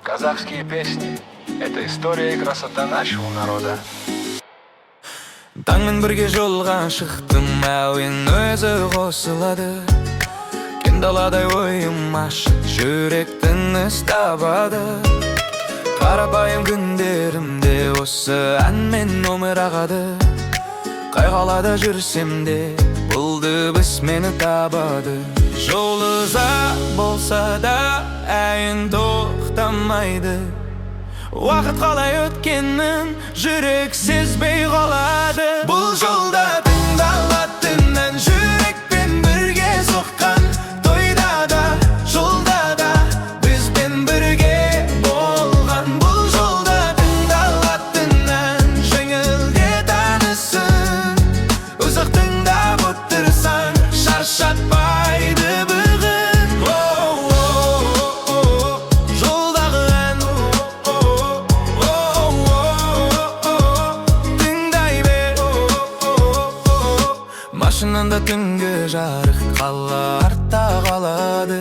Казахские песни – это история и красота нашего народа. Таңмен бірге жолға шықтым, әуен өзі қосылады. Кең даладай ойым ашық, жүрек тыныш табады. Қарапайым күндерімде осы әнмен өмір ағады. Қай қалада жүрсем де, бұл дыбыс мені табады. Жол ұзақ болса да, әуен тоқтамайды. Уақыт қалай өткенін жүрек сезбей қалады. Бұл жолда тыңдалатын ән жүрекпен бірге соққан. Тойда да, жолда да бізбен бірге болған. Бұл жолда тыңдалатын ән жеңіл де танысын. Ұзақ тыңдап отырсаң, шаршатпайды бүгін. О-о-о, жолдағы ән, о-о-о, тыңдай бер. Машинада түнгі жарық, қала артта қалады.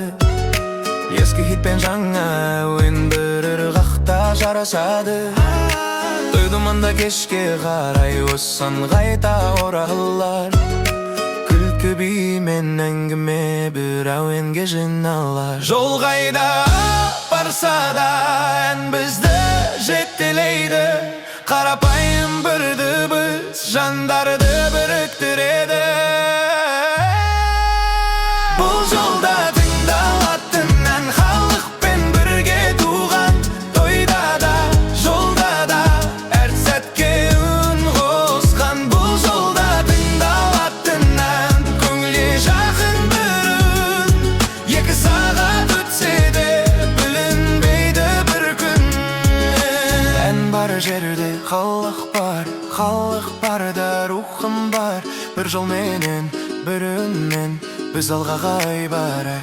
Ескі хит пен жаңа әуен бір ырғақта жарасады. Той думанда кешке қарай осы ән қайта оралар. Күлкі, би мен әңгіме бір әуенге жиналар. Жол қайда барса да, ән бізді жетелейді. Қарапайым бір дыбыс жандарды біріктіреді. Бұл жолда тыңдалатын ән халықпен бірге туған. Тойда да, жолда да әр сәтке үн қосқан. Бұл жолда тыңдалатын ән көңілге жақын бір үн. 2 сағат өтсе де, білінбейді бір күн. Ән бар жерде халық бар, халық барда рухым бар. Бір жолменен, бір үнмен біз алға қарай барар.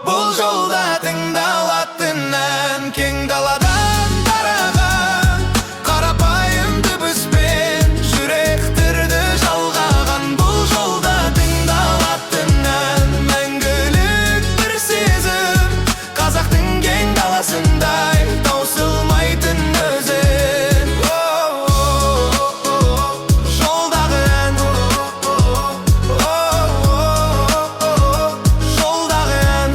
Бұл жолда тыңдалатын ән кең даладан тараған. Қарапайым дыбыспен жүректерді жалғаған. Бұл жолда тыңдалатын ән мәңгілік бір сезім. Қазақтың кең даласындай таусылмайтын өзен. Жолдағы ән, жолдағы ән.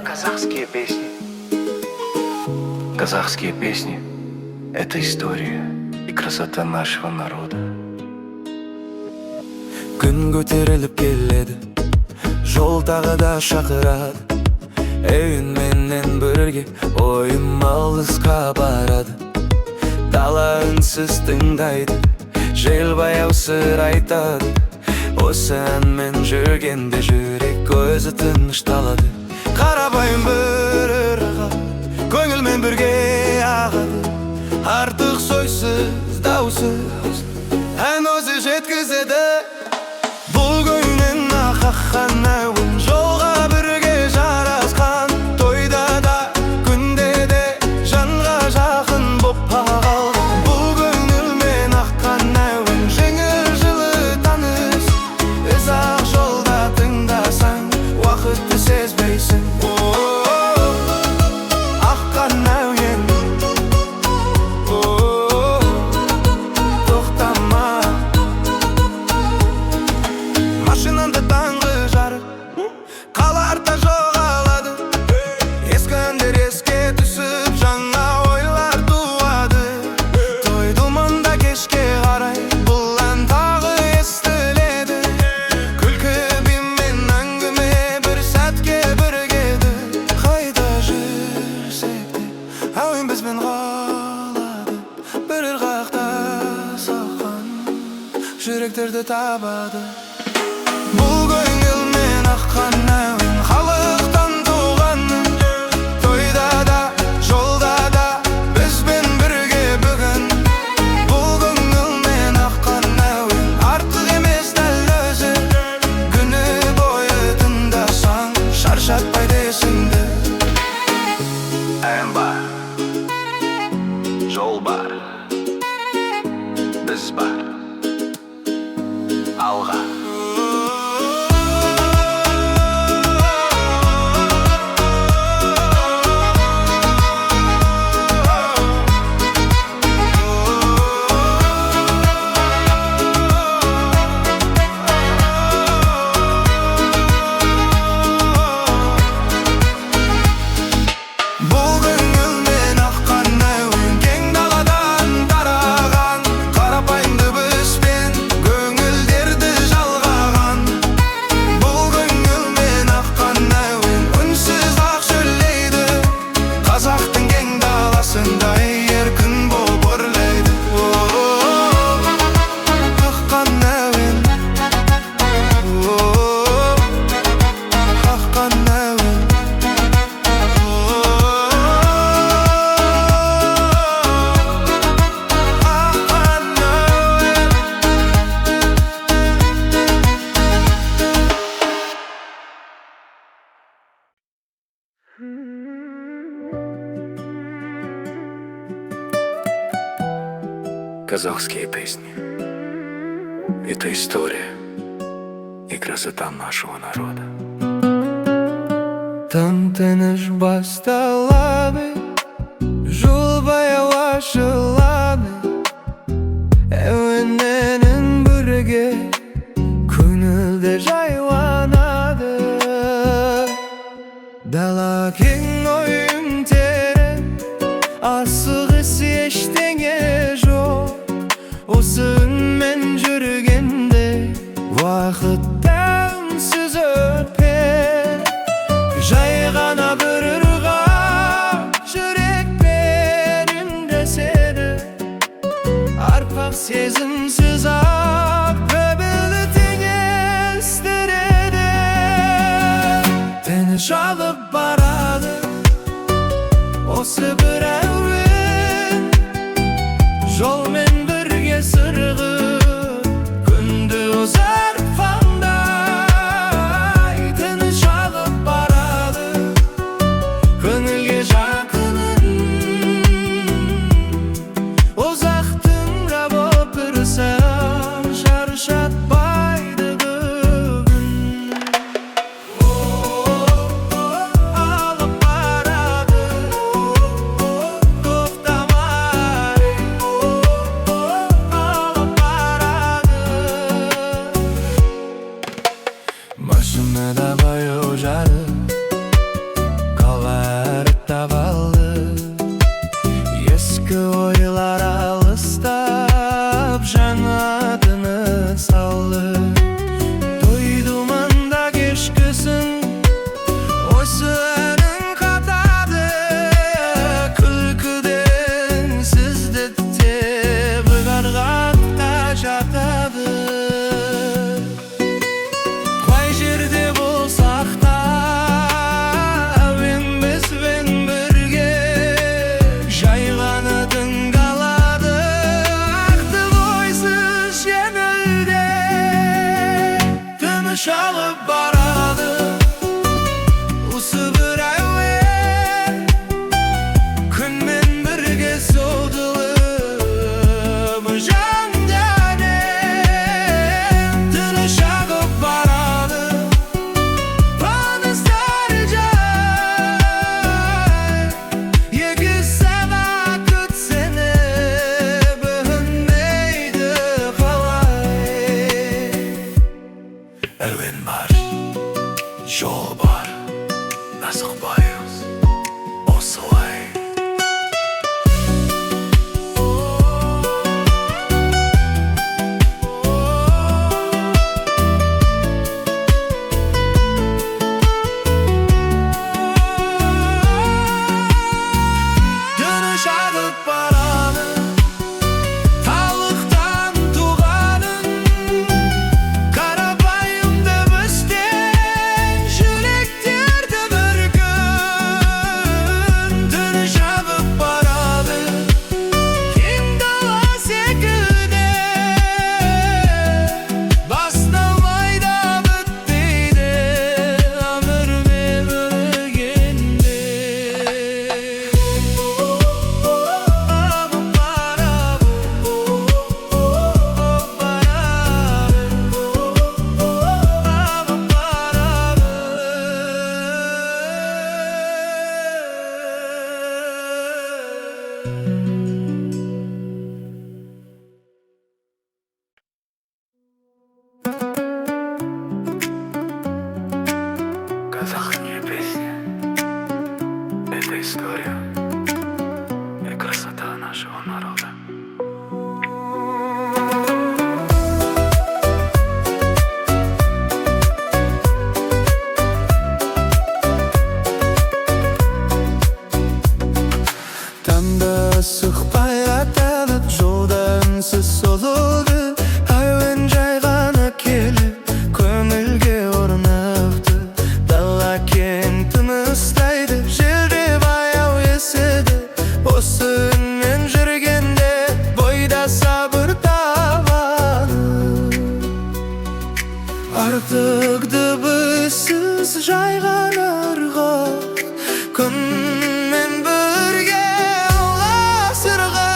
Казахские песни. Казахские песни – это история и красота нашего народа. Күн көтеріліп келеді, жол тағы да шақырады. Әуенменен бірге ойым алысқа барады. Дала үнсіз тыңдайды, жел баяу сыр айтады. Осы әнмен жүргенде жүрек өзі тынышталады. Қарапайым бір ырғақ көңілмен бірге ағады. Артық сөзсіз, даусыз ән өзі жеткізеді. Бұл көңілмен аққан әуен жолға бірге жарасқан. Тойда да, күнде де жанға жақын боп қалды. Бұл көңілмен аққан әуен жеңіл, жылы, таныс. Ұзақ жолда тыңдасаң, уақытты сезбейсің. Аққан әуен, тоқтама. Машинада таңғы жарық, қала артта жоғалады. Ескі әндер еске түсіп, жаңа ойлар туады. Той думанда кешке қарай бұл ән тағы естіледі. Күлкі, би мен әңгіме бір сәтке бірігеді. Қайда жүрсек те, әуен бізбен қалады. Бір ырғақта соққан жүректерді табады. Бұл көңілмен аққан әуен халықтан туған. Тойда да, жолда да бізбен бірге бүгін. Бұл көңілмен аққан әуен артық емес, дәл өзі. Күні бойы Казахские песни — это история и красота нашего народа. Таң тыныш басталады, жол баяу ашылады. Әуенменен бірге көңіл де жайланады. Дала кең, ойым терең, асығыс ештеңе жоқ. Осы үнмен жүргенде уақыт үнсіз өтпе. Жай ғана бір ырғақ жүрекпен үндеседі. Арпақ сезімсіз ақ көңілді теңестіреді. Тыныш алып барады осы бір әуен. Жолмен бірге сырғып, күнді ұзартқандай. Тыныш алып барады көңілге жақын үн. Ұзақ тыңдап отырсам, шаршатпайды бүгін. Алып барады тоқтамай, алып барады. Машинада баяу жарық, қала артта қалды. Ескі ойлар алыстап, жаңа тыныс алды. Той думанда кешкісін осы әнін қатады. Күлкіден сіздікте ырғақта жатады. Қай жерде болсақ та, әуен бізбен бірге. Жай ғана тыңдалады, ақтық ойсыз жеңілде. Тыныш алып барады осы бір әуен. Күнмен бірге созылып жан дәнем. Тыныш ағып барады таныстар жай. 2 сағат күтсең, білінбейді қалай. Әуен бар, жол бар, асықпаймыз осылай. Тыныш ағып барады халықтан туғанын. Қарапайым дыбыстен жүректерді бір күн. Тыныш ағып барады кең дала секілді. Басталмай да бітпейді өмірмен өлгенде. Ағып барады, барады, ағып барады. Казахские песни — это история и красота нашего народа. Таңда асықпай аталып, жолда үнсіз созылды. Әуен жай ғана келіп, көңілге орнықты. Дала кең тыныстайды, желде баяу еседі. Осы үнмен жүргенде бойда сабыр табады. Артық дыбыссыз жай ғана ырғақ күнмен бірге ұласырға.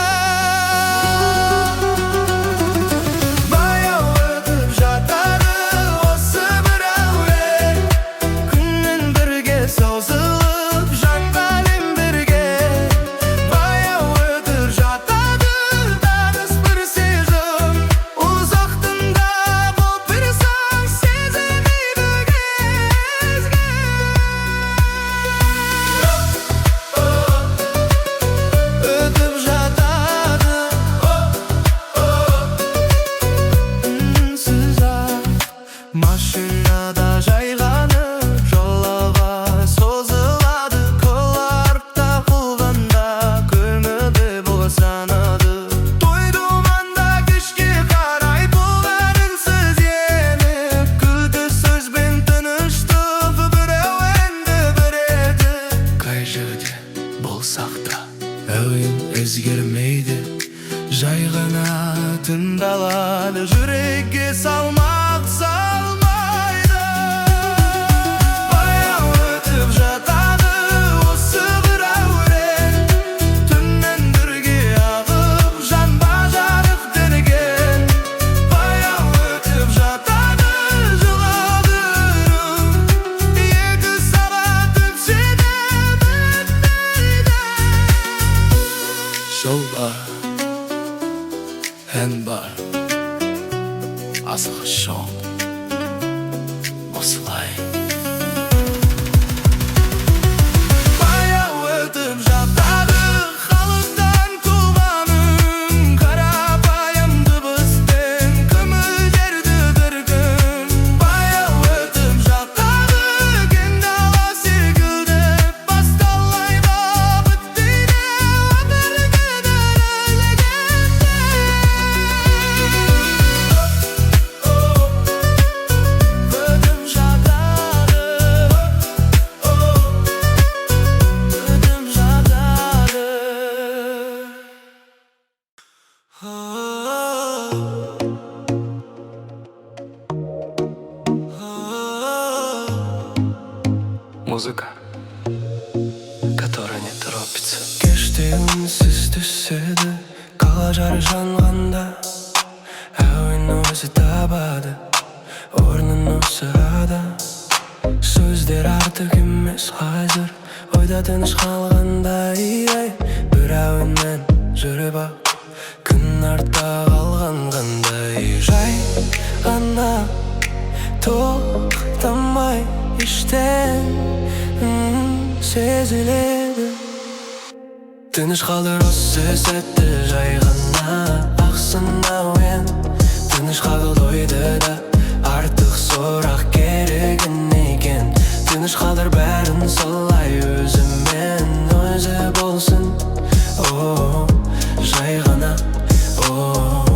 Музыка, которая не торопится. Кеште үнсіз түседі, қала жарық жанғанда. Әуен өзі табады орнын осы арада. Сөздер артық емес қазір, ойда тыныш қалғандай. Ай, бір әуенмен жүріп ақ, күн артта қалған қандай. Жай ғана тоқтамай іштен сезіледі. Тыныш қалдыр осы сәтті, жай ғана ақсын әуен. Тыныш қалды ойды да, артық сұрақ керек екен. Тыныш қалдыр бәрін солай, өзімен өзі болсын. О, жай ғана, о.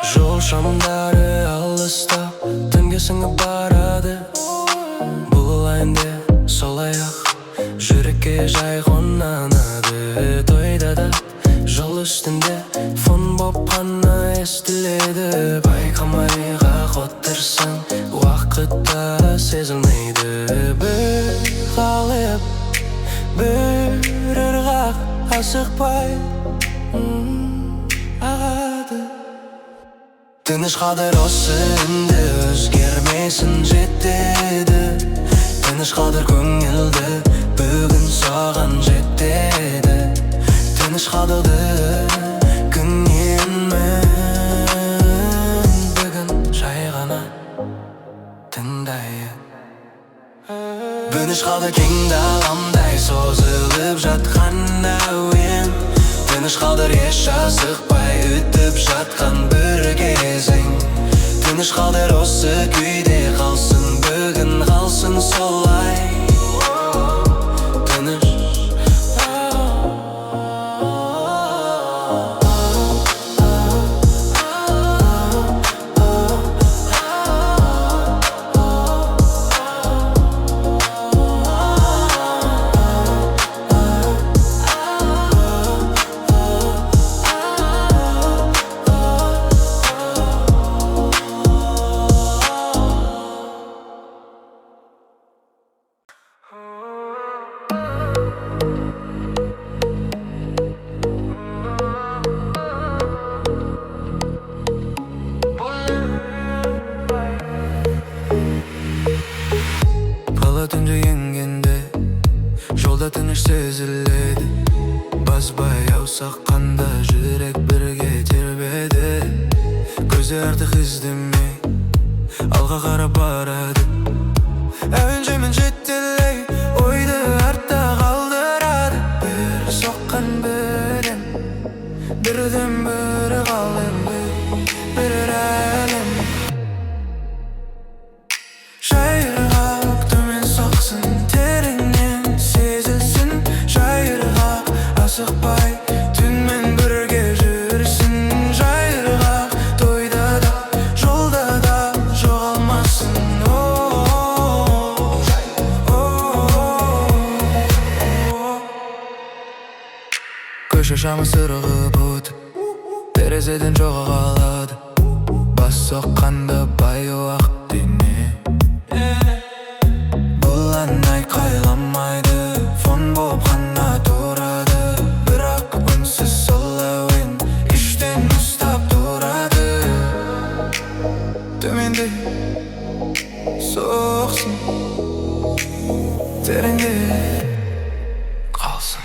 Жол шамдары алыста түнге сіңіп барады. Бұл әнде солай ақ жүрекке жай қонады. Тойда да, жол үстінде фон боп қана естіледі. Байқамай қақ отырсаң, уақыт та сезілмейді. Бір қалып, бір ырғақ асықпай ағады. Тыныш қалдыр осы үнді, өзгермесін, жетеді. Тыныш қалдыр көңілді, бүгін саған жетеді. Тыныш қалдырды күннен бүгін жай ғана тыңдайын. Тыныш қалды кең даламдай созылып жатқан әуен. Тыныш қалдыр еш асықпай өтіп жатқан бір кезең. Тыныш қалдыр осы күйде қалсын, бүгін қалсын солай. Тыныш. Қала түнде енгенде, жолда тыныш сезіледі. Бас баяу соққанда, жүрек бірге тербеді. Көзі артық іздемей, алға қарап барады. Әуен жаймен жетелей, ойды артта қалдырады. Бір соққан бір ән, бірден бір ғалем, бір әлем. Жайырғақ төмен соқсын, тереңнен сезілсін. Жайырғақ асықпай түнмен бірге жүрсін. Жайырғақ тойда да, жолда да жоғалмасын. О, о, о. Көше шамы сырғып өтіп, терезеден жоғалады. Бас соққанда баяу ақ дене. Бұл ән айқайламайды, фон болып қана тұрады. Бірақ үнсіз сол әуен іштен ұстап тұрады. Төменде соқсын, тереңде қалсын.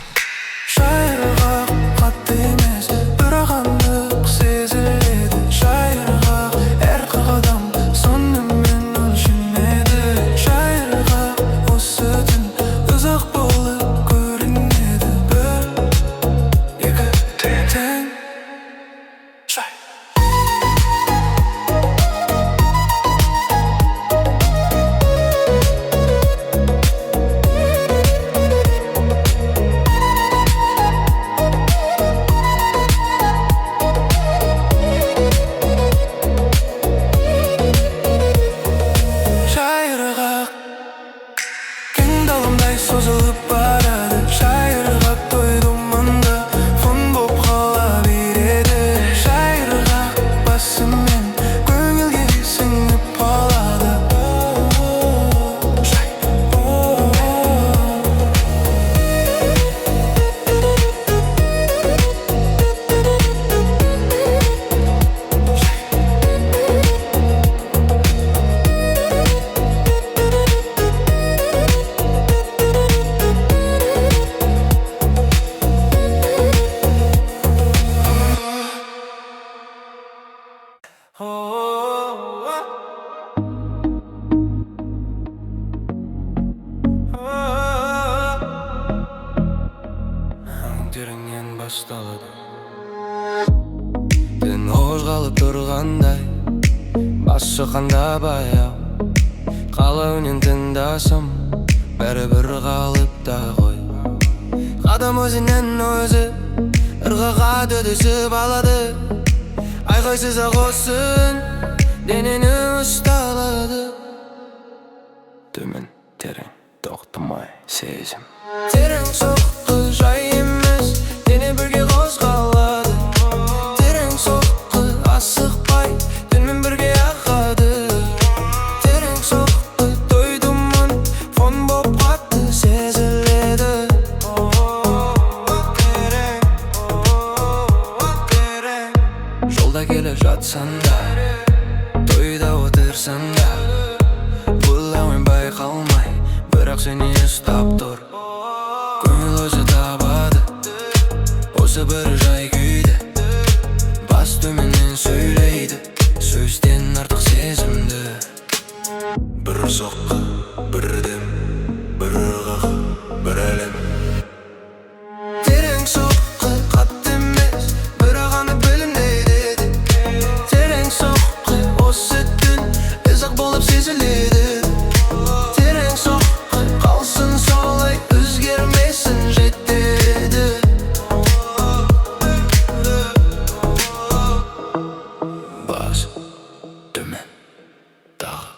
Жайырғақ қатты емес, бірақ анық сезіледі. Жайырғақ әр қадам сонымен өлшенеді. Жайырғақ осы түн ұзақ болып көрінеді. Бір, екі, тең, жай. Басталады. Түн қозғалып тұрғандай, бас соққанда баяу. Қала үнін тыңдасам, бәрі бір қалыпта ғой. Қадам өзінен өзі ырғаққа түсіп алады. Айқайсыз ақ осы үн денені ұсталады. Төмен, терең, тоқтамай сезім. Терең соққы жай емес, дене бірге қозғалады. Терең соққы асықпай, түнмен бірге ағады. Терең соққы дойдымын, фон боп қатты сезіледі. Терең, терең. Жолда келе жатсаң да, тойда отырсаң да, бұл әуен байқалмай, бірақ сені ұстап тұр. Көңіл өзі табады осы бір жай күйді. Бас төменнен сөйлейді, сөзден артық сезімді. Бір соққы, бір дем, бір ырғақ, бір әлем. Терең соққы қатты емес, бірақ анық білінеді. Терең соққы осы түн ұзақ болып сезіледі. Терең соққы қалсын солай, өзгермесін, жетеді. Бас, төмен, тағы.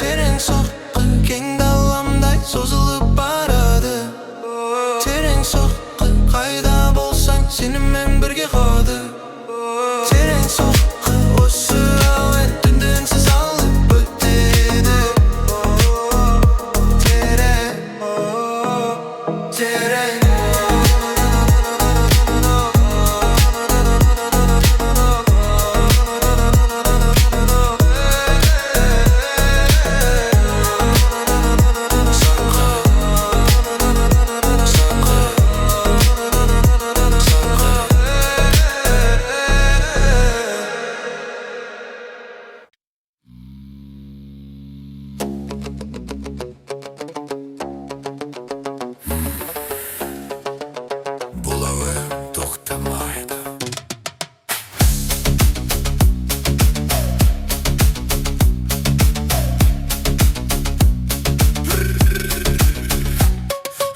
Терең соққы кең даламдай созылып барады. Терең соққы қайда болсаң, сенімен бірге қалады. Терең соққы осы әуен түнді үнсіз алып өтеді. Терең, терең. Соққы, соққы, соққы. Бұл әуен тоқтамайды.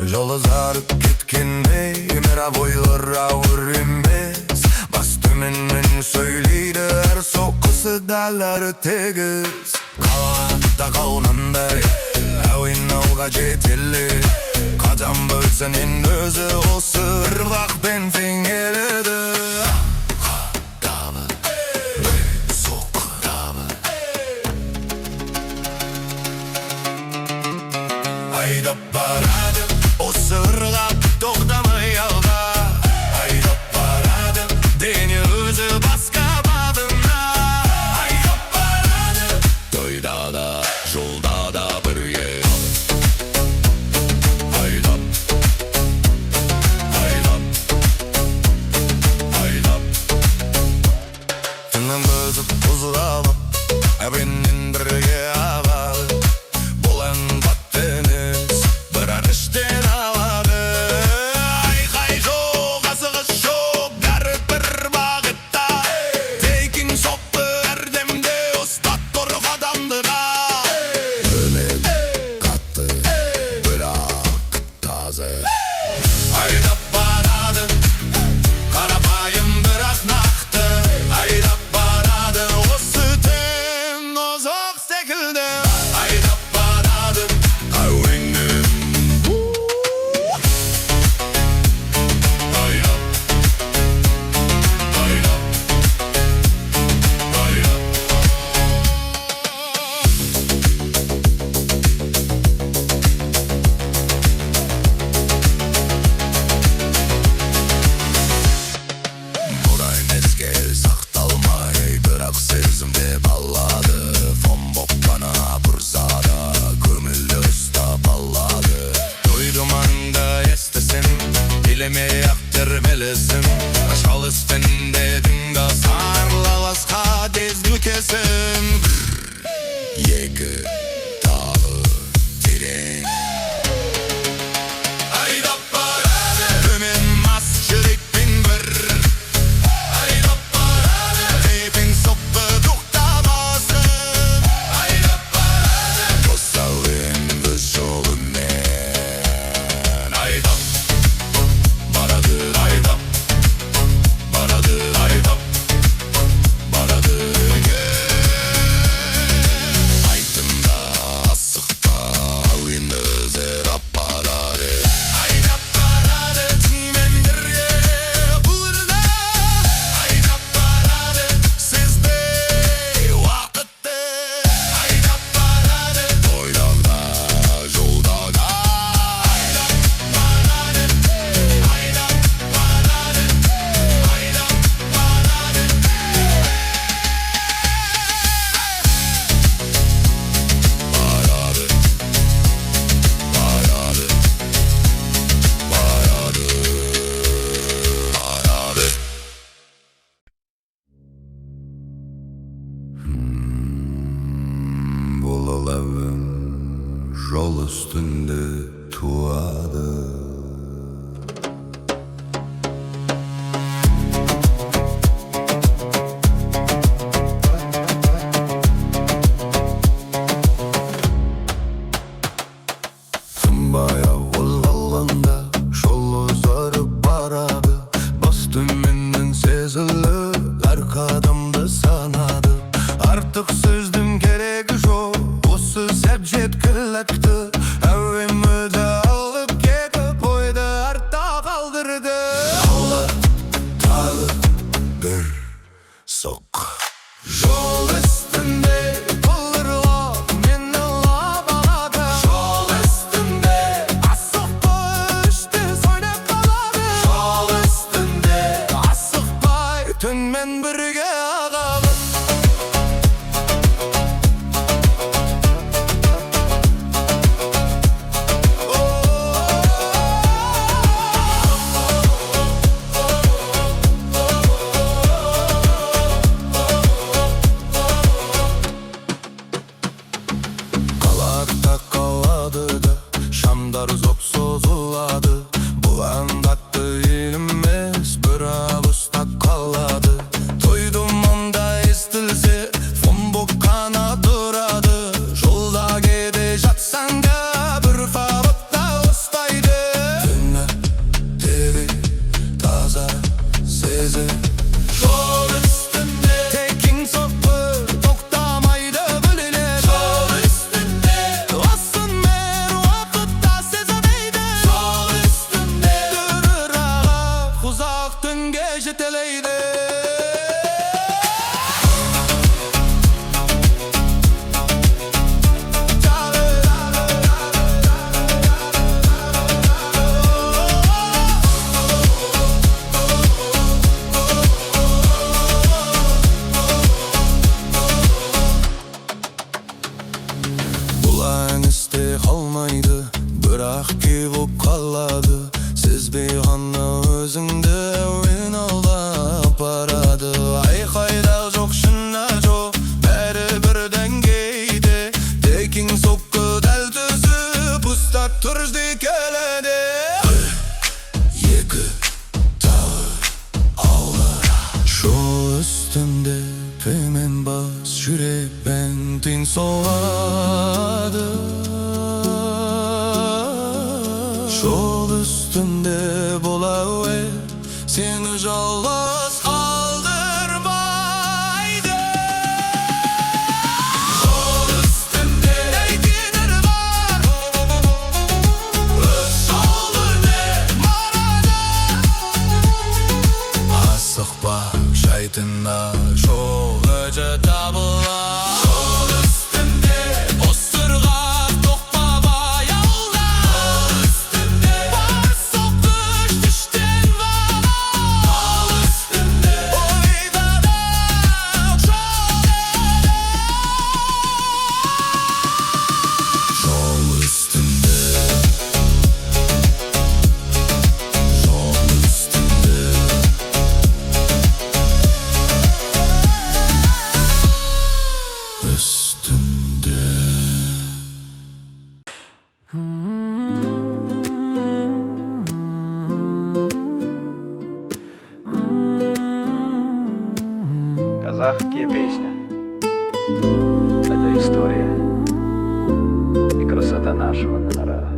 Жол ұзарып кеткендей, мировойлар ауыр емес. Бас төменнен сөйлейді, әр соққысы дәл әрі тегіс. Қалада қалғандай, әуен алға жетеле. Қадам өзінен өзі осы ырғақпен теңеледі. Қадамы, бір соққы, дамы. Айдап барады осы ырғақ, тоқтамай алға. Айдап барады дене өзі басқа бабына. Айдап барады тойда да, жолда да бірге. Айдап, айдап. Сезім. Екі, тағы, терең. Айдап барады төмен мас жүрекпен бір. Айдап барады тепең соққы тоқтамасын. Айдап барады бос әуен өз жолымен. Айдап барады, айдап барады, айдап барады. Айтында асықпа, әуен өзі апарады. Айдап барады түнмен бірге бұларда. Айдап барады сезбей уақытты. Айдап барады тойларда, жолда да. Айдап барады, айдап барады, айдап барады. Барады, барады, барады, барады. Бұл әуен жол үстінде туады. Тынбай қозғалғанда жол ұзарып барады. Бас төменнен сезіліп, әр қадамды санады. Артық сөздің керегі жоқ, осы сәт жеткілікті. Әуен өзі алып кетіп, ойды артта қалдырды. Алла, тағы бір соққы. Жол үстінде бұлырлап мені лап алады. Жол үстінде асықпа, іште ойнап қалады. Жол үстінде асықпай, түнмен бірге ағады. Қаларда қалады да, шамдар ұзақ созылады. Бұл ән қатты емес, бірақ ұстап қалады. Тойдым мұнда естілсе, фон боп қана тұрады. Жолда кейде жатсаң да, бір қалыпта ұстайды. Түні терең, таза сезім. Жол үстінде тең соққы тоқтамайды білінеді. Жол үстінде осымен уақытта сезінбейді. Жол үстінде дұрырақ ұзақ түнге жетелейді. Бұл ән есте қалмайды, бірақ күй боп қалады. Сезбей ғана өзіңді әуен алдап барады. Айқайда жоқ, шына жоқ, бәрі бір деңгейде. Тең соққы дәл түсіп, ұстап тұр келеді. Бір, екі, тағы, алға. Жол үстінде төмен бас, жүрекпен тең соғады. Жол үстінде бұл әуен сені жалғыз қалдырмайды. Жол үстінде әйтенер бар, өз жолына барады. Асықпа, жайтына жол өзі табылады. Жол үстінде осырға тоқтамай алда. Жол үстінде бар соққы іштен ғана. Жол үстінде ойда да жол. Жол үстінде, жол үстінде. Казахские песни. Это история и красота нашего народа.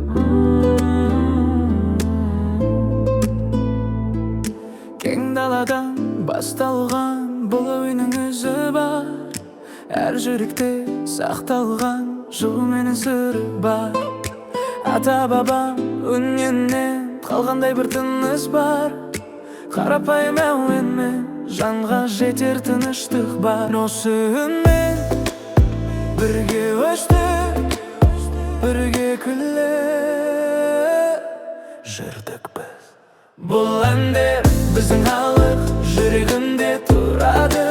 Кең даладан басталған бұл әуеннің ізі бар. Әр жүректе сақталған жылменен сыры бар. Ата бабам үнінен қалғандай бір тыныс бар. Қарапайым әуенмен жанға жетер тыныштық бар. Осы үнмен бірге өстік, бірге күліп жүрдік біз. Бұл әндер біздің халық жүрегінде тұрады.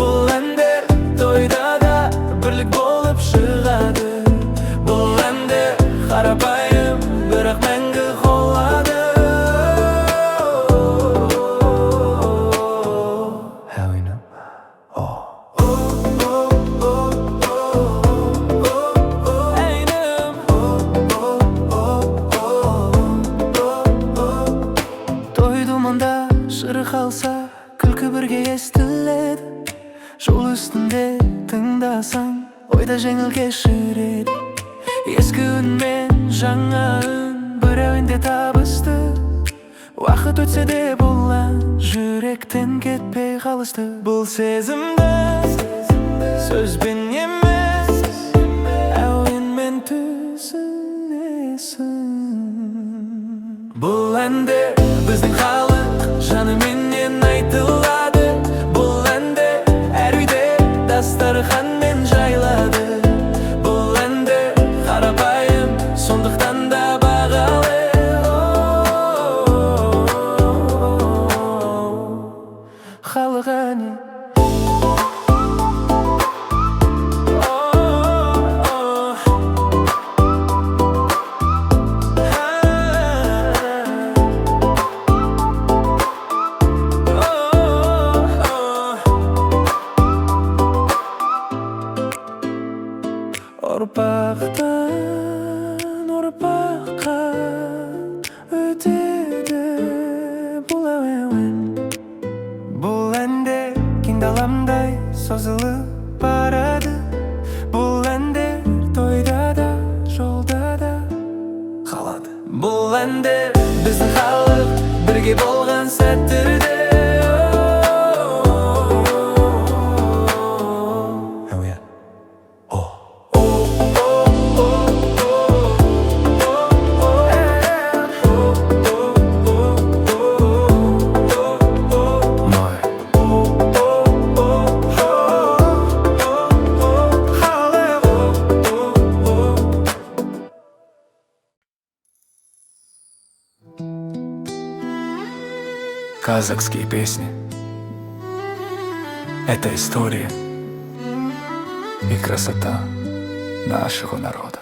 Бұл әндер тойда да бірлік болып шығады. Бұл әндер қарапайым, бірақ мәңгі қалады. Әуенім. Әуенім. Той думанда шырқалса, күлкі бірге естіледі. Жол үстінде тыңдасаң, ойда жеңіл кешіреді. Ескі үн мен жаңа үн бір әуенде табысты. Уақыт өтсе де, бұл ән жүректен кетпей қалысты. Бұл сезімді сөзбен емес, әуенмен түсінесің. Бұл әндер біздің халық жаныменен айтылады. Бұл әндер әр үйде дастарханмен жайлады. Бұл әндер қарапайым, сондықтан да бағалы. Халық әні. Ұрпақтан ұрпаққа өтеді бұл әуен. Бұл әндер кең даламдай созылып барады. Бұл әндер тойда да, жолда да Қалады. Бұл әндер біздің халық бірге болған сәттерде. Әуен. Мой. Халық. Казахские песни. Это история и красота нашего народа.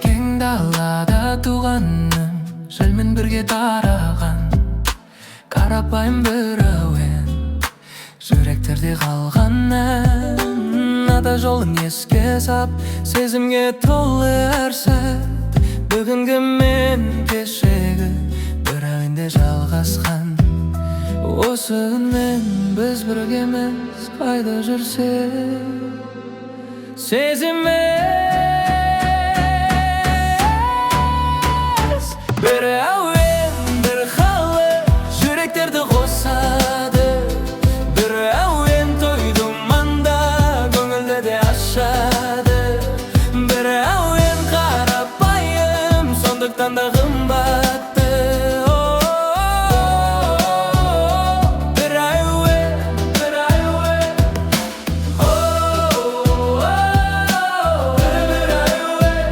Кең далада туғаным, желмен бірге тараған қарапайым бір әуен, жүректерде қалған ән. Ата жолын еске сап, сезімге толы әр сәт. Бүгінгі мен кешегі бір әуенде жалғасқан. Осы үнмен біз біргеміз, қайда жүрсек сезіміз. Бір әуен, бір халық жүректерді қосады. Бір әуен той думанда көңілді де ашады. Бір әуен қарапайым, сондықтан да қымбатты. Бір әуен, бір әуен,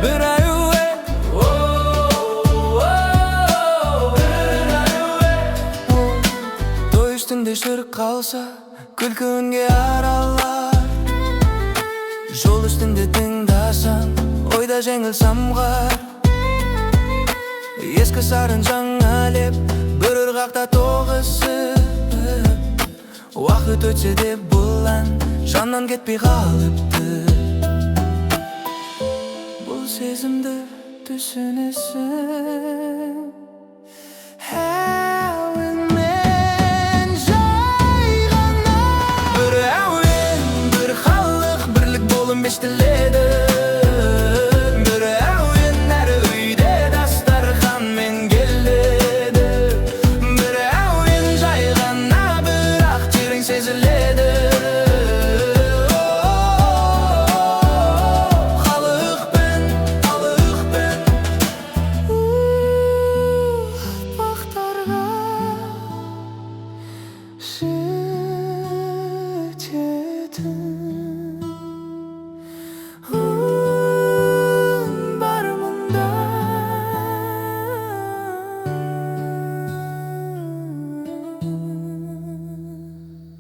бір әуен, бір әуен, бір әуен. Той үстінде шырқалса, күлкі үнге аралар. Жол үстінде тыңдасаң, ойда жеңіл самғар. Ескі сарын жаңа леп бір ырғақта тоғысып. Уақыт өтсе де, бұл ән жаннан кетпей қалыпты. Бұл Түсінесің. Әуенмен жай ғана бір әуен, бір халық, бірлік болып естіледі. Бір әуен әр үйде дастарханмен келеді. Бір әуен жай ғана, бірақ терең сезіледі. Халықпен, халықпен. Ұрпақтарға жететін үн бар мұнда.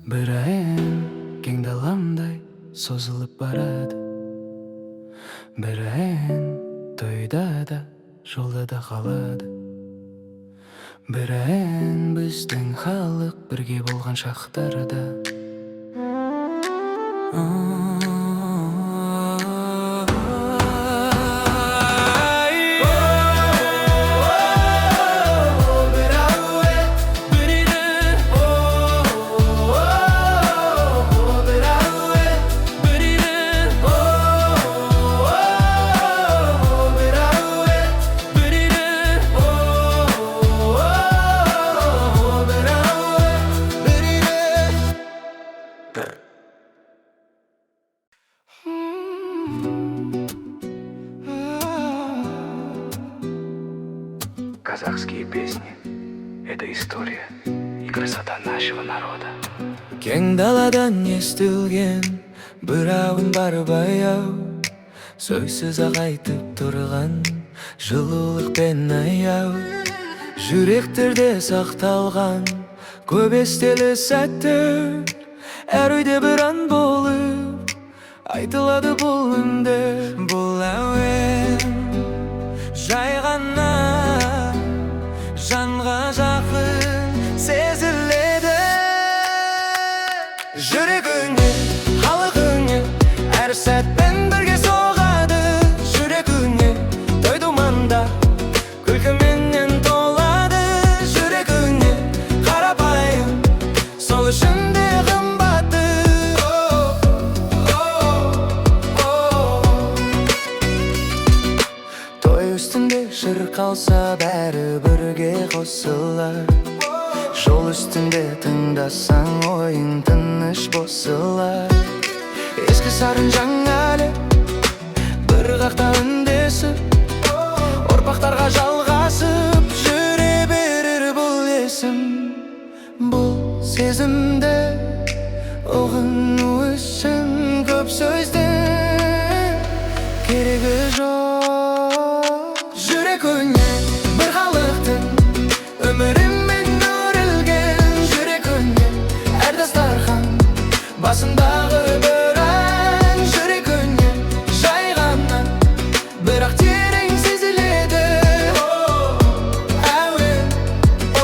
Бір ән кең даламдай созылып барады. Бір ән тойда да, жолда да қалады. Бір ән біздің халық бірге болған шақтарда. Бір әуен, бір бір әуен, бір бір әуен, бір бір әуен, бір. Казахские песни – это история и красота нашего народа. Кең даладан естілген бір әуен бар, баяу, сөзсіз ақ айтып тұрған жылулық пен аяу. Жүректерде сақталған көп естелі сәттер әр үйде бір ән болып айтылады бұл үндер. Бұл әуен жай ғана жанға жақын сезіледі. Жүрек үні, халық үні әр сәтпен бірге соғады. Жүрек үні той думанда күлкіменен толады. Жүрек үні қарапайым, сол үшін де қымбатты. О, о. Той үстінде шырқалса, бәрі бірге қосылар. Жол үстінде тыңдасаң, ойың тыныш босылар. Ескі сарын, жаңа әлем бір қақта үндесіп, ұрпақтарға жалғасып жүре берер бұл есім. Бұл сезімді ұғыну үшін көп сөздің керегі жоқ. Жүрек үні бір халықтың өмірімен өрілген. Жүрек үні әр дастархан басындағы бір ән. Жүрек үні жай ғана, бірақ терең сезіледі. Әуен, о.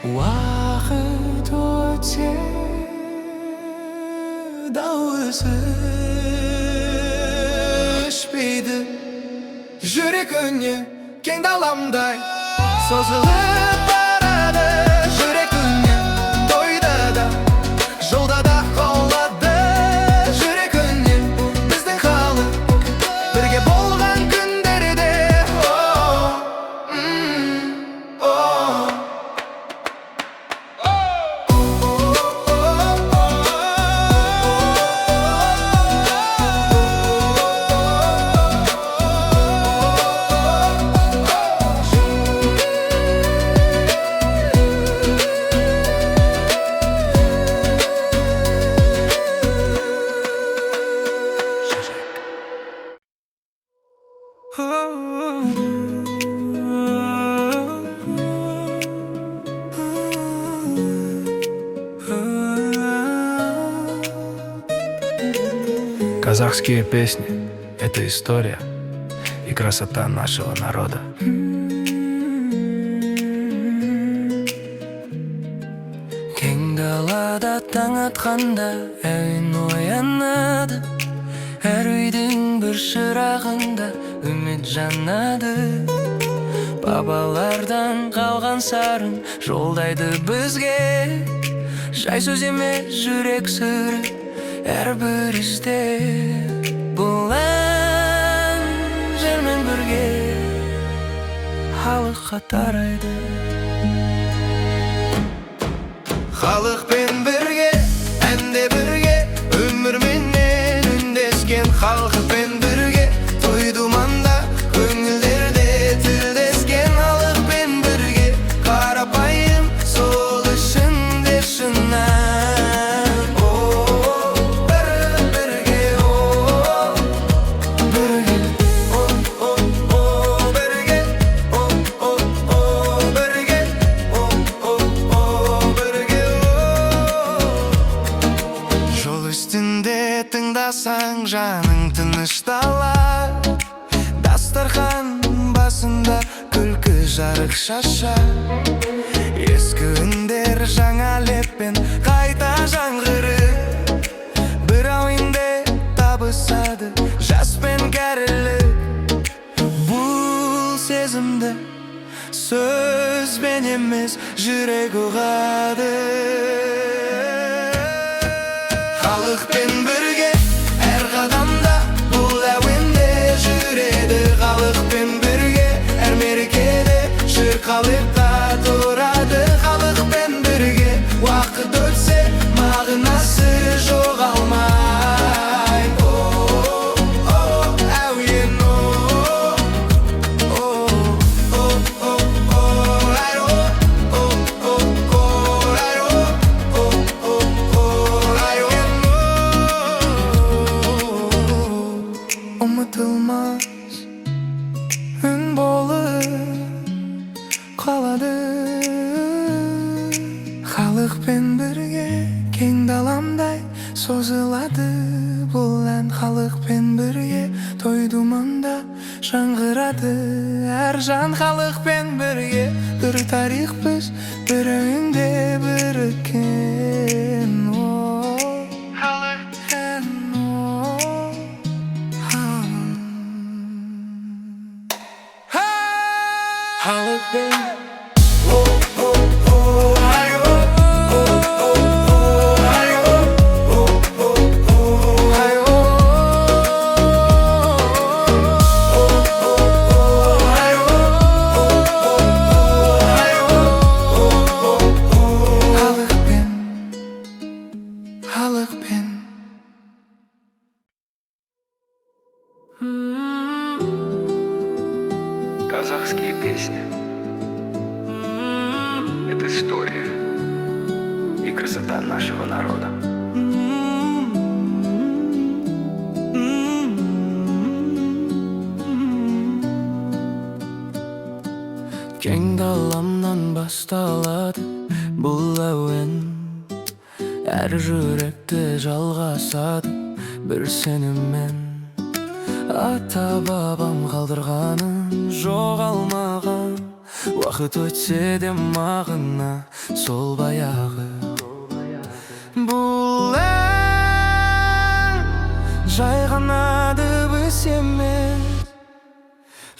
Уақыт өтсе, дауысы өшпейді. Жүрек үні кең даламдай созылып барады. Жүрек үні тойда да, жолда да қалады. Жүрек үні біздің халық бірге болған күндерде. О, о. Казахские песни – это история и красота нашего народа. Кең далада таң атқанда әуен оянады. Әр үйдің бір шырағында үміт жанады. Бабалардан қалған сарын жолдайды бізге. Жай сөз емес, жүрек сыры әрбір ізде. Бұл ән жермен бірге халыққа тарайды. Халықпен бірге, әнде бірге, өмірменен үндескен. Халықпен бірге, той думанда, көңілдерде тілдескен. Халықпен бірге, қарапайым, сол үшін де шын ән. О, бір бірге, о, бірге, о, о, о, бірге, о, о, о, бірге, о, о, о, бірге, о. Жол үстінде тыңдасаң, жаның тынышталар. Дастархан басында күлкі жарық шашар. Ескі үндер жаңа леппен қайта жаңғырып, бір әуенде табысады жас пен кәрілік. Бұл сезімді сөзбен емес, жүрек ұғады. Халықпен бірге әр қадамда бұл әуенде жүреді. Халықпен бірге әр мерекеде шырқалып тұрады. Халықпен бірге уақыт өтсе, мағынасы жоғалмай. О, о, әуен, о, о, о, о, о, ай, о, о, о, о, ай, о, о, о, о, әуен, о. Ұмытылмас үн болып қалады. Халықпен бірге кең даламдай созылады бұл ән. Халықпен бірге той думанда жаңғырады әр жан. Халықпен бірге бір тарих, біз бір әуенде біріккен. О, ән, о, хан. Халықпен. О, о, о, ай, о, о, о, о, ай, о, о, о, о, ай, о, о, о, о, ай, о, о, о, ай, о, о, о, о. Халықпен, халықпен. Казахские песни – это история и красота нашего народа. Кең даламнан басталады бұл әуен. Әр жүректі жалғасады бір сеніммен. Ата бабам қалдырғанын жоғалмаған. Уақыт өтсе де, мағына сол баяғы. Бұл ән жай ғана дыбыс емес,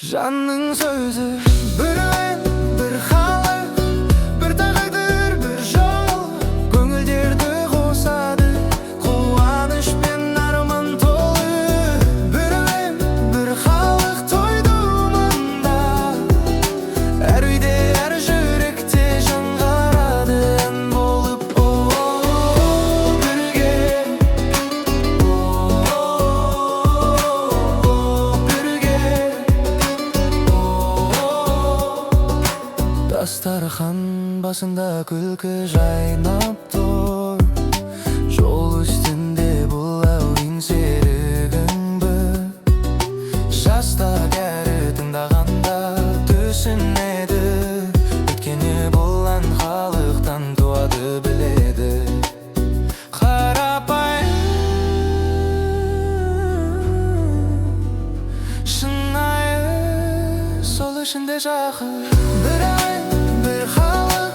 жанның сөзі. Бір ән, бір халық, бір тағдыр, бір жол. Көңілдерді қосады қуаныш пен арман толы. Бір ән, бір халық, той думанда. Әр үйде, әр жүректе жаңғырады ән болып. О, бірге, о, бірге. Дастархан басында күлкі жайнап тұр. Жол үстінде бұл әуен серігің бір. Жас та кәрі тыңдағанда түсінеді. Өйткені бұл ән халықтан туады, біледі. Қарапайым Уақыт. Бір ән, бір халық,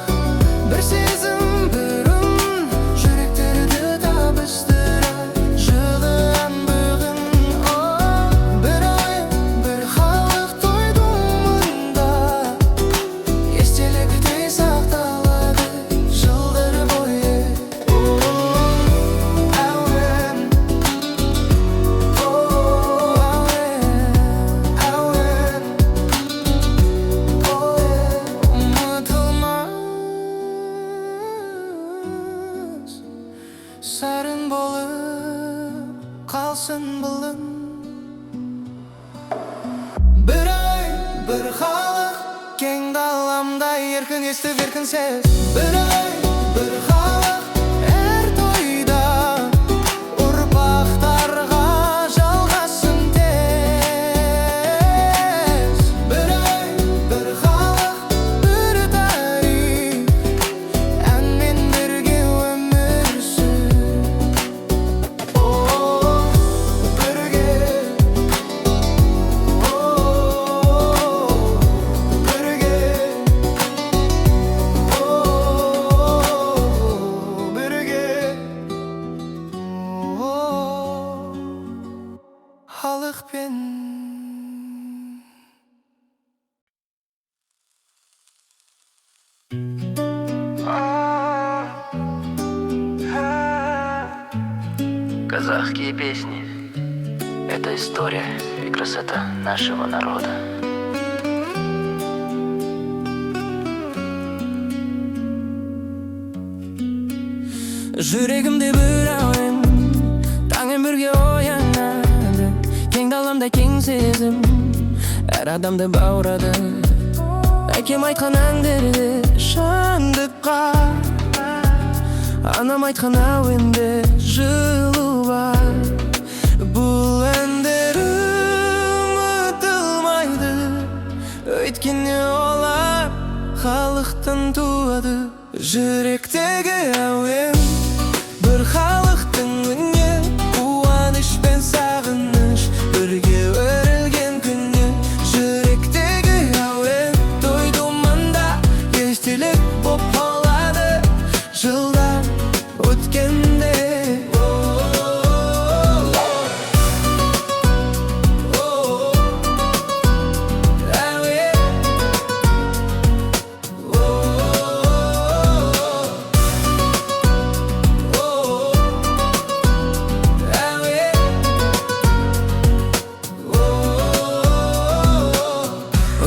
бір сезім, бір үн, жүректерді табыстырар жылы ән бүгін. О, бір ән, бір халық, той думанда естеліктей сақталады жылдар бойы. О, әуен, о, әуен, әуен, о, ұмытылмас сарын болып қалсын бұл үн. Бір ән, бір халық, кең даламдай еркін естіп, еркін сез. Бір ән, бір халық, әр тойда ұрпақтарға жалғасын тез. Бір ән, бір халық, бір тарих, әнмен бірге өмір сүр. О, бірге, о, бірге, о, бірге, о, халықпен. Казахские песни – это история и красота нашего народа. Жүрегімде бір әуен таңмен бірге оянады, кең даламда кең сезім әр адамды баурады. Әкем айтқан әндерде шындыққа, анам айтқан әуенде жылу бар. Бұл әндер ұмытылмайды, өйткені олар халықтан туады. Жүректегі әуен бір халықтың үні, қуаныш пен сағыныш бірге өрілген күні. Жүректегі әуен той думанда естелік боп қалады жылдар өткенде. О, о, әуен. О, о, әуен. О,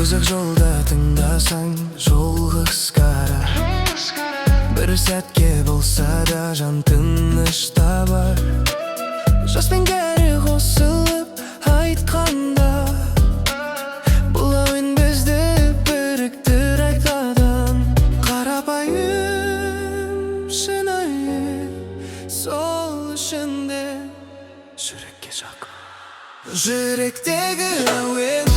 ұзақ жолда тыңдасаң, жол қысқарар. Бір сәтке болса да жан тыныш табар. Жас пен кәрі қосылып айтқанда, бұл әуен бізді біріктір қайтадан. Қарапайым, шынайы, сол үшін де жүрекке жақын. Жүректегі әуен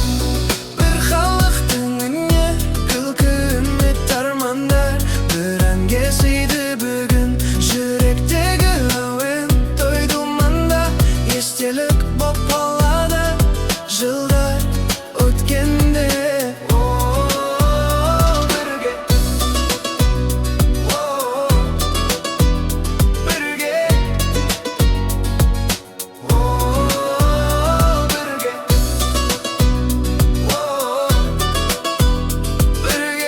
бір халықтың үні, күлкі, үміт, армандар бір әнге сыйды бүгін. Жүректегі әуен той думанда естелік боп қалады жылдар өткенде. О, бірге, о, бірге, о, бірге, о, бірге.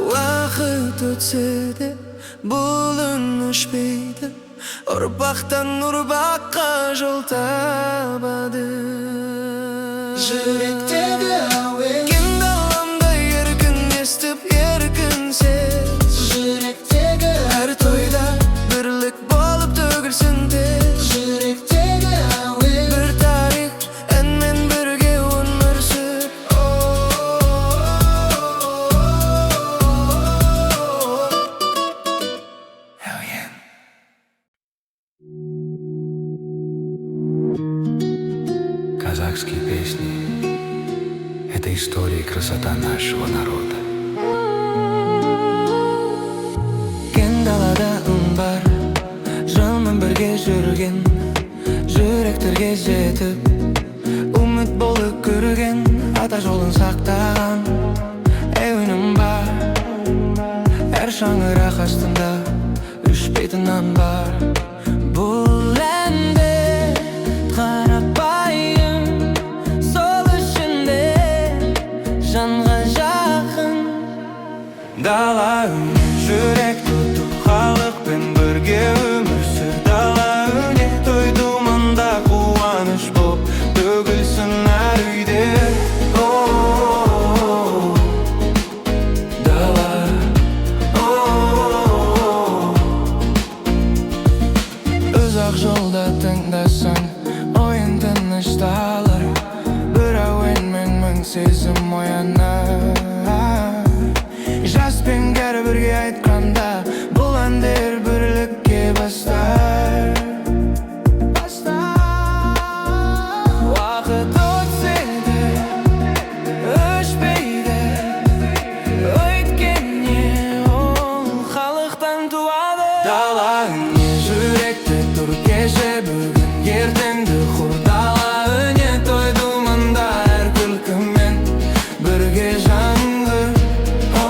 Уақыт өтсе де, бұл үн өшпейді, ұрпақтан ұрпаққа жол табады. Жүректегі әуен кең даламдай еркін естіп, еркін сез. Жүректегі әр тойда бірлік болып төгілсін тез. Жүректегі әуен бір тарих әнмен бірге өмір сүр. О, әуен. Казахские песни – это история и красота нашего народа. Кең далада үн бар, жылмен бірге жүрген, жүректерге жетіп. Жүрген ата жолын сақтаған әуенім бар. Әр шаңырақ астында өшпейтін ән бар. Бұл әндер қарапайым, сол үшін де жанға жақын. Дала үні жүрек тұтып, халықпен бірге өмір сүр. Дала үні той думанда қуаныш боп төгілсін әр үйде. О, дала, о. Ұзақ жолда тыңдасаң, ойың тынышталар. Бір әуенмен мың сезім оянар. Жас пен кәрі бірге айтқанда, бұл әндер бірлікке бастар. Уақыт өтсе де өшпейді, өйткені ол халықтан туады. Дала үні жүректе тұр, кеше, бүгін, ертеңді құр. Дала үні той думанда әр күлкімен бірге жаңғыр. О,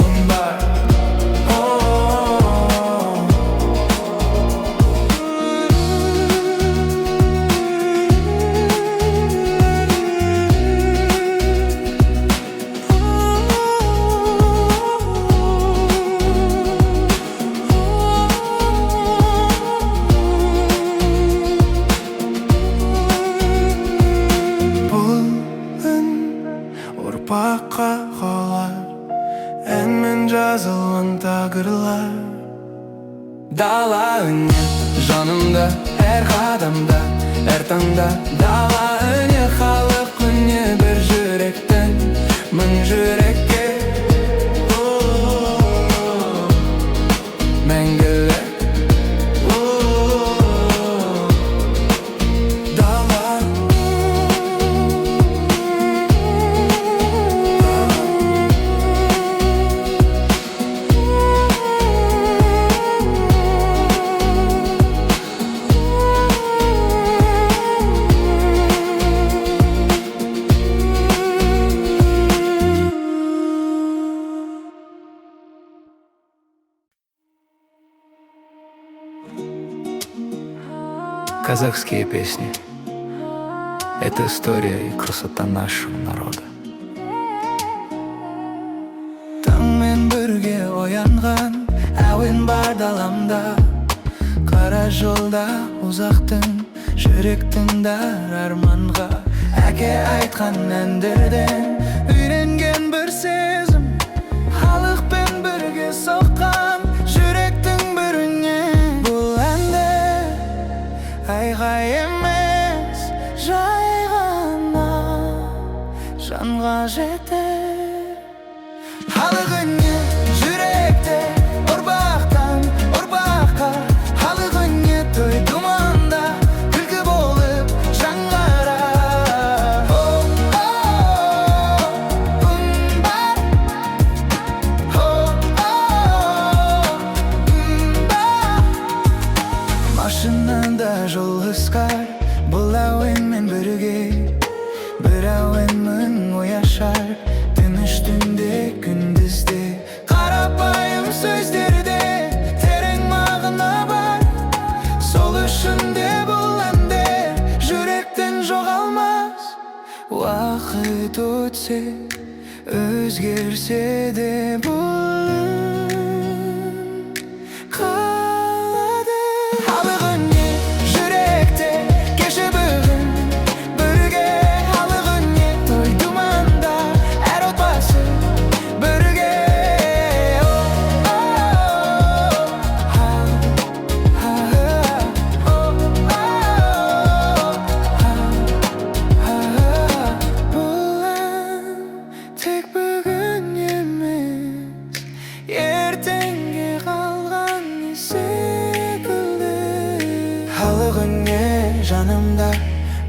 үн бар. О. Бұл үн ұрпаққа қалар, әнмен жазылған тағдырлар. Дала үні жанымда, әр қадамда, әр таңда. Дала үні, халық үні, бір жүректен мың жүрекке. О, мәңгілік. О, дала. Казахские песни – это история и красота нашего народа. Таңмен бірге оянған әуен бар даламда. Қара жолда ұзақтың, жүрек тыңдар арманға. Әке айтқан әндерден үйренген бір сезім, халықпен бірге соққан жүректің бір үні. Бұл әндер айғай емес, жай ғана жанға жетер. Халық үні жүректе, ұрпақтан ұрпаққа. Халық үні той думанда күлкі болып жаңғырар. О, о, үн бар. О, о, үн бар. Машинада жол қысқар, бұл әуенмен бірге. Бір әуен мың ой ашар, тыныш түнде, күндізде. Қарапайым сөздерде терең мағына бар. Сол үшін де бұл әндер жүректен жоғалмас. Уақыт өтсе, өзгерсе де, бұл үн қалады. Халық үні жүректе, кеше, бүгін бірге. Халық үні той думанда әр отбасы бірге. О, о, ха, ха, о, о, ха, ха. Бұл ән тек бүгін емес, ертеңге қалған секілді. Халық үні жанымда,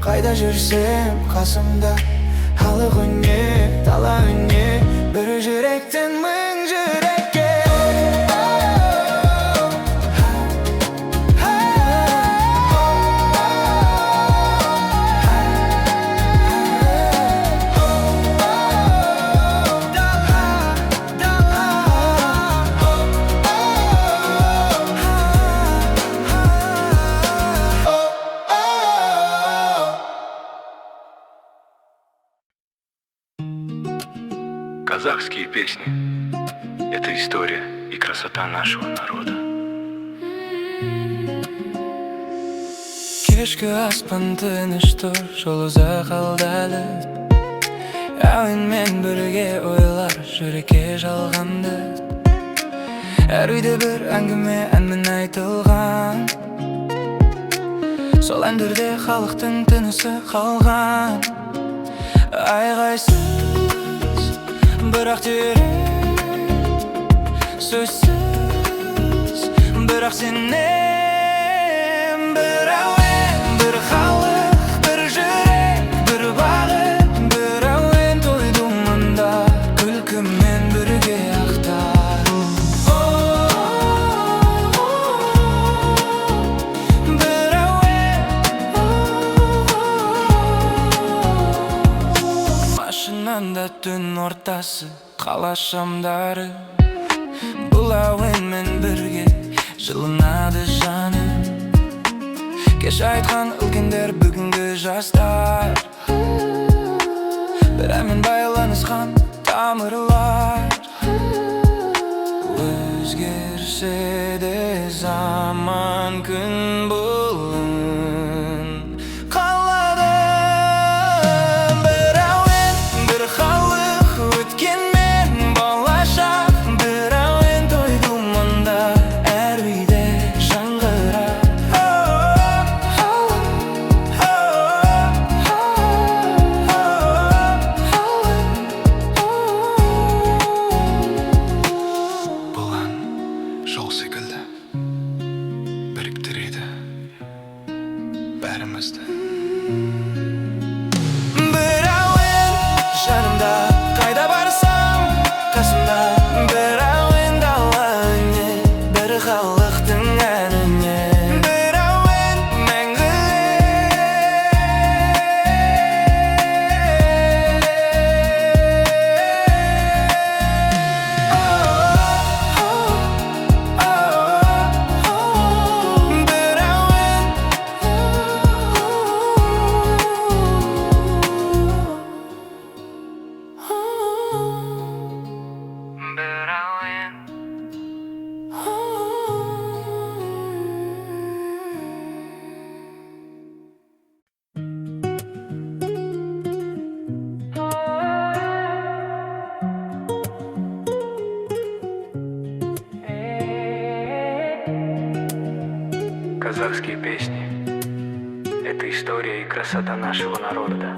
қайда жүрсем қасымда. Халық үні, дала үні, бір жүректен мың жүрекке. О, ха, ха, о, Казахские песни – это история и красота нашего народа. Кешкі аспан тыныш тұр, жол ұзақ алдады. Әуенмен бірге ойлар жүрекке жалғанды. Әр үйде бір әңгіме әнмен айтылған. Сол әндерде халықтың тынысы қалған. Айғайсыз, бірақ терең. Сөзсіз, бірақ сенем. Бір әуен, бір халық, бір жүрек, бір бағыт. Бір әуен той думанда күлкімен бірге ақтар. О, бір әуен. Машинада түн ортасы, қала шамдары. Бұл әуенмен бірге жылынады жаным. Кеш айтқан үлкендер, бүгінгі жастар. Бір әнмен байланысқан тамырлар. Өзгерсе де заман, күн, бұл үн қалады. Бір әуен, бір халық, өткенмен болашақ. Бір әуен той думанда әр үйде жаңғырар. Бұл ән жол секілді біріктіреді бәрімізді. Бір әуен жанымда, қайда барсам қасымда. Бір әуен дала үні, бір халықтың әніне. Бір әуен мәңгілік. Бір әуен. Бір әуен. Казахские песни – это история и красота нашего народа.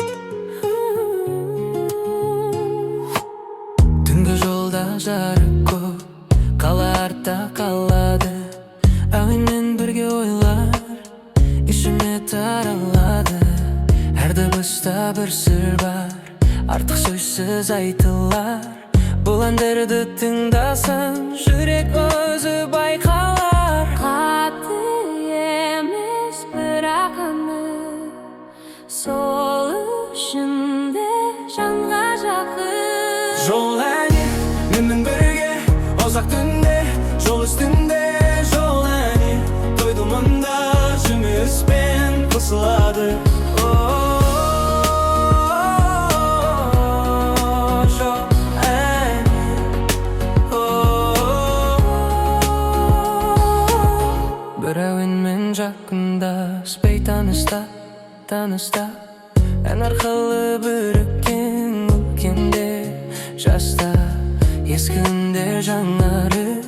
Түнгі жолда жарық көп, қала артта қалады. Әуенмен бірге ойлар ішіме таралады. Әр дыбыста бір сыр бар, артық сөзсіз айтылар. Бұл әндерді тыңдасаң, жүрек өзі байқалар. Қатты емес, бірақ анық. Сол үшін де жанға жақын. Жол әні менімен бірге ұзақ түнде, жол үстінде. Жол әні той думанда жұмыспен қосылады. О, жол әні. О, бір әуенмен жақындас, бейтаныста, таныста. Ән арқылы біріккен үлкендер, жастар. Ескі үндер жаңарып,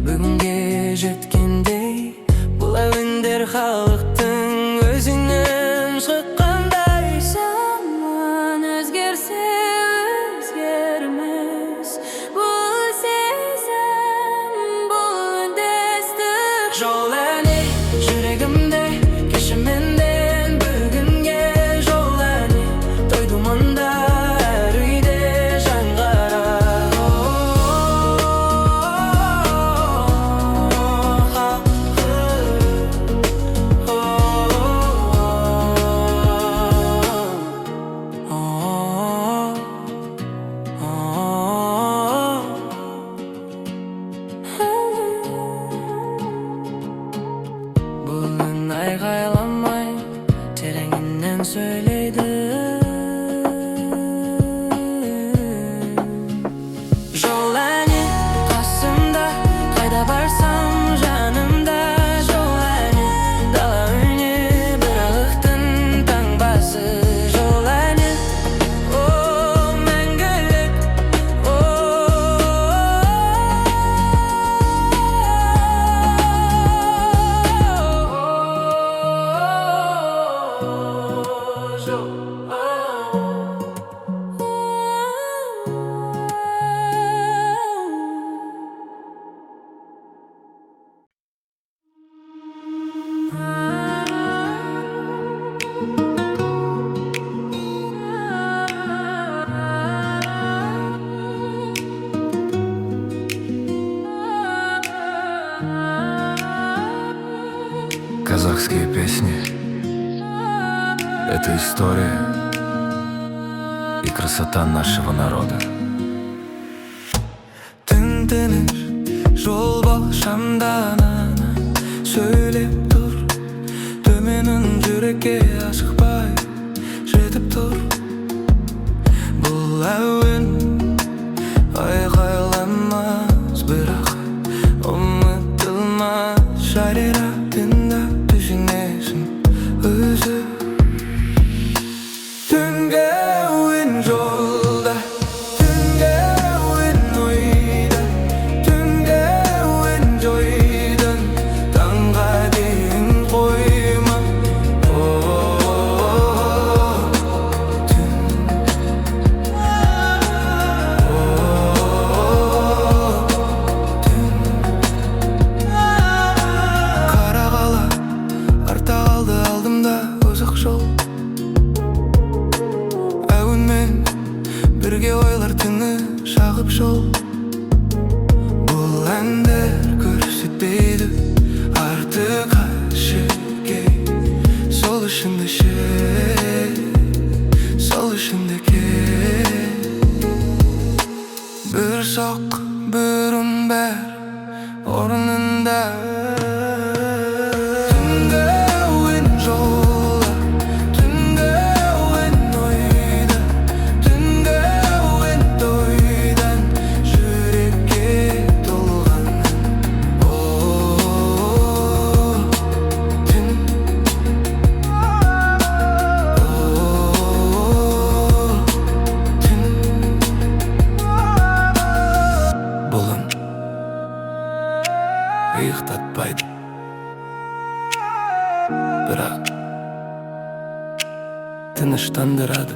бүгінге жеткендей. Бұл әуендер халықтың өзінен шыққандай. Заман өзгерсе, өзгермес бұл сезім, бұл үндестік. Жол әні жүрегімде, кеше менден бүгінге. Жол әні той думанда әр үйде жаңғырар. О, халқы. О, Казахские песни — это история и красота нашего народа. Түн тыныш, жол шамданана сөйлеп тұр. Төмен үн жүрекке асықпай жетіп тұр. Бұл әуен айқайламас, бірақ ұмытылмас. Шарира, тыңда, түсінесің өзі. Түнгі әуен жолда, түнгі әуен ойда, түнгі әуен жойдан таңға дейін қойма. О, түн. О, түн. Қара қала артта қалды, алдымда ұзақ жол. Әуенмен бірге ойлар түні шағып жол. Бұл әндер көрсетпейді арты қашеке. Сол үшін де сол үшін де кеш. Бір соққы, бір үн, бәрі орнында. Түнгі әуен жолда, түнгі әуен ойда, түнгі әуен тойдан жүрекке толған. О, түн. О, түн. Бұл үн ұйықтатпайды, бірақ тыныштандырады.